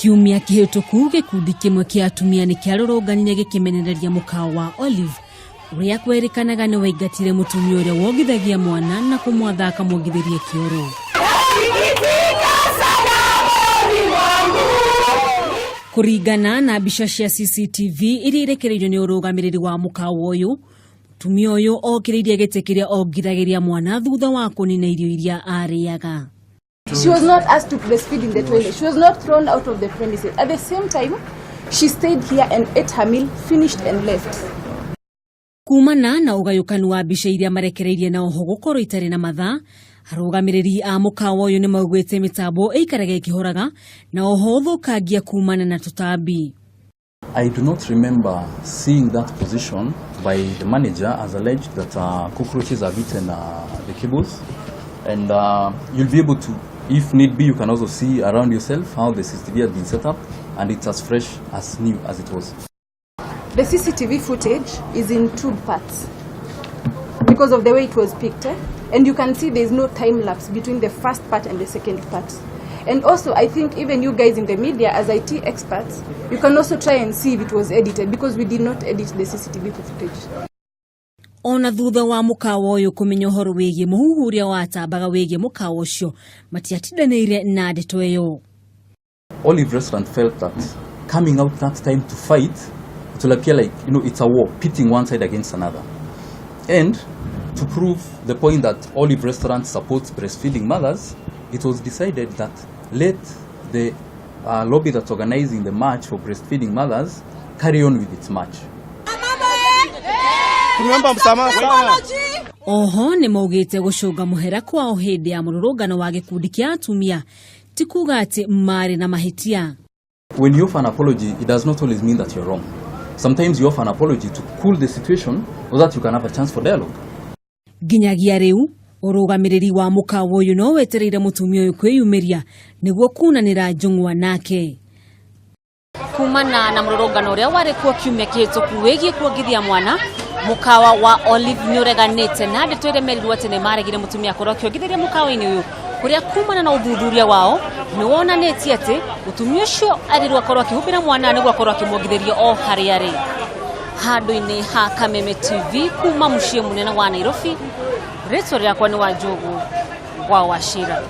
Kiumia kĩhĩtũku gĩkundi kĩmwe kĩa atumia nĩ kĩarũrũnganire gĩkĩmenereria mũkawa wa Olive ũrĩa kwerĩkanaga nĩ waingatire mũtumia ũrĩa wongithagia mwana na kũmwatha akamwongithĩrie kĩoro. Kũringana na mbica cia CCTV iria irekereirio nĩ ũrũgamĩrĩri wa mũkawa ũyũ, mũtumia ũyũ okĩrĩirie gĩtĩ kĩrĩa ongithagĩria mwana thutha wa kũnina irio iria arĩaga. She was not asked to breastfeed in the toilet. She was not thrown out of the premises. At the same time, she stayed here and ate her meal, finished and left. Kumana na ũgayũkanu wa mbica iria marekereirie na oho gũkorwo itarĩ na mathaa, arũgamĩrĩri a mũkawa ũyũ nĩ maugĩte mĩtambo ĩikaraga ĩkĩhoraga na oho ũthũkangia kumana na tũtambi. I do not remember seeing that position by the manager as alleged that cockroaches have eaten the cables. And you'll be able to, if need be, you can also see around yourself how the CCTV has been set up and it's as fresh, as new as it was. The CCTV footage is in two parts because of the way it was picked. Eh? And you can see there's no time lapse between the first part and the second part. And also, I think even you guys in the media, as IT experts, you can also try and see if it was edited because we did not edit the CCTV footage. Ona thutha wa mũkawa ũyũ kũmenya ũhoro wĩgiĩ mũhuhu ũrĩa watambaga wĩgiĩ mũkawa ũcio, matiatindanĩire na ndeto ĩyo. Olive Restaurant felt that coming out that time to fight, it will appear like it's a war, pitting one side against another. And to prove the point that Olive Restaurant supports breastfeeding mothers, it was decided that let the lobby that's organizing the march for breastfeeding mothers carry on with its march. Tumeomba msamaha sana. Oho nĩ maugĩte gũcũnga mũhera kwao hĩndĩ ya mũrũrũngano wa gĩkundi kĩa atumia ti kuga atĩ marĩ na mahĩtia. When you offer an apology, it does not always mean that you're wrong. Sometimes you offer an apology to cool the situation so that you can have a chance for dialogue. Nginyagia rĩu ũrũgamĩrĩri wa mũkawa ũyũ no wetereire mũtumia ũyũ kwĩyumĩria nĩguo kunanĩra njũng'wa nake kumana na mũrũrũngano ũrĩa warĩ kuo kiumia kĩhĩtũku wĩgiĩ kuongithia mwana. Mũkawa wa Olive nĩ ũreganĩte na ndeto ĩrĩa merirwo atĩ nĩ maregire mũtumia akorwo akĩongithĩria mũkawa-inĩ ũyũ, kũrĩa kumana na ũthuthuria wao nĩ wonanĩtie atĩ mũtumia ũcio arirwo akorwo akĩhumbĩra mwana nĩguo akorwo akĩmuongithĩria o harĩa arĩ. Handũ-inĩ ha Kameme TV kuma mũciĩ mũnene wa Nairobi, rĩtwa rĩakwa nĩ Wanjũgũ wa Wachira.